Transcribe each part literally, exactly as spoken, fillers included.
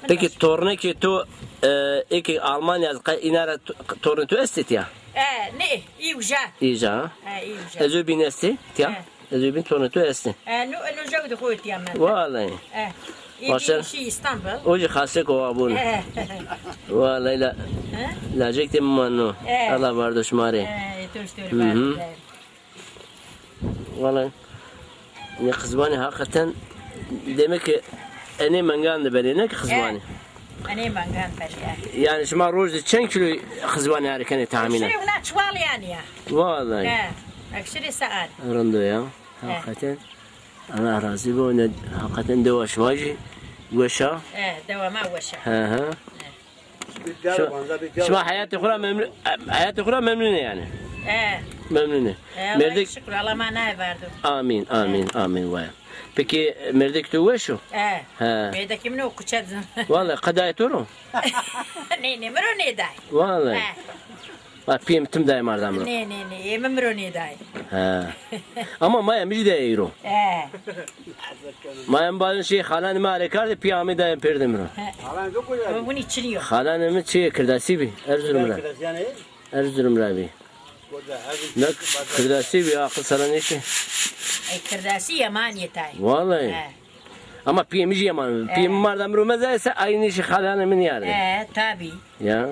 Peki tornekê to, e, ê ke Almanya ez qe-, îna ra to-, tornê to estê tiya? E, ne, î uca. Îca. E, î uca. Ez o bîn estê tiya? E. Ez o bîn tornê to estê. E, no, no jew de xo tiya mend. Vallahi. E. Başar. Şî İstanbul. O jî xasê ko wa bûn. E. Vallahi la. He? Lacek de mi manno. E. Allah vardo şima rê. E, to işte. Hı hı. Vallahi. Ne xizwanî hakikaten demek ki enê mengan de benê, ne ki xizwanî? He. Enê mengan benê, he. Yani şima roj de çend kilo xizwanî arê kenê tahmînen? Şirê wina çuwal yanî ya. Vallahi. He. Ekşirê se an. Rind o ya. He. Hakikaten. Allah razî bo. Ne, hakikaten dewa şima jî weş a. He, dewa ma weş a. He he. He. Şima, şima heyatê xo ra memnun, heyatê xo ra memnun ê yani. E. Memnun ê. E, Allah şükür, Allah ma naye verdi. Amin, amin, amin, vay. Peki, mêrdekê to weş o? E. He. Mêrdekê min o kuçe zin. Vallahi, qedayê to ro? Nê, nê, mi ro nêday. Vallahi. He. Ha, piyê mi tim dayê marda mi ro. Nê, nê, nê, ê mi mi ro nêdayê. Ha. Ama maya mi jî dayê ro. He. Maya mi bazin şey xalanê mi arê kardê, piya amê dayê pêrdê mi ro. He. Xalanê to kuca? Winî çinî yo. Xalanê mi çi, Kirdasî bî, Erzurum ra. Kirdasî yanî? Erzurum ra bî. Ne Kirdasî bî, aqil sera nêşi. E, Kirdasî yemanî yê tay. Vallahi. He. Ama piyê mi jî yeman. He. Piyê mi marda mi ro mezayê se, ay nêşi xalanê mi nîyardê. He, tabii. Ya.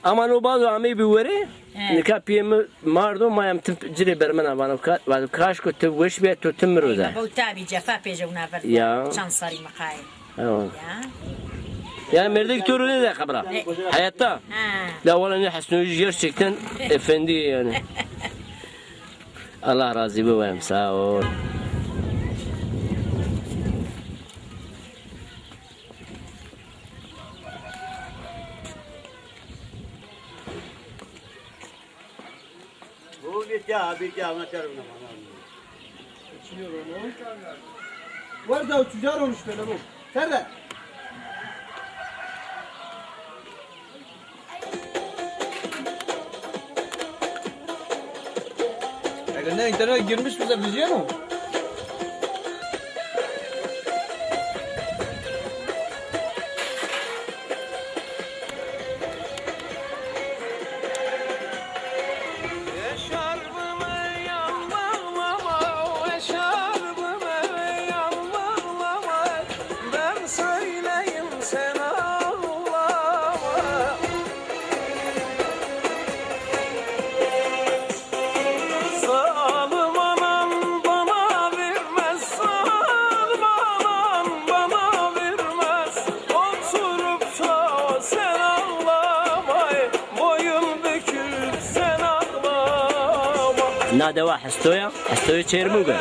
Ama no bazo amey bi werê, he, nika piyê mi mardo, maya mi tim ci rê bermena, vano ka-, vano kaşko ti weş bîya, to tim mi ro da. Ey baba, o tabî cefa pêje wina verda. Ya. Çand serrî miqayê. Ya. Ya. Ya mêrdekê to ro nêda qebra. Ne? Heyata. Ha. La wala ne Hesnû jî gerçekten efendi yani. Allah razî bo, em sağ ol. Werda û çuca ronişte lebo. Serre. Eger ne internet girmiş bize vijyeno. Zalim anam bana vermez, zalim anam bana vermez. Oturup da sen ağlama, boyun büküp sen ağlama. Na dewa Hestoya, Hestoya Çermûge.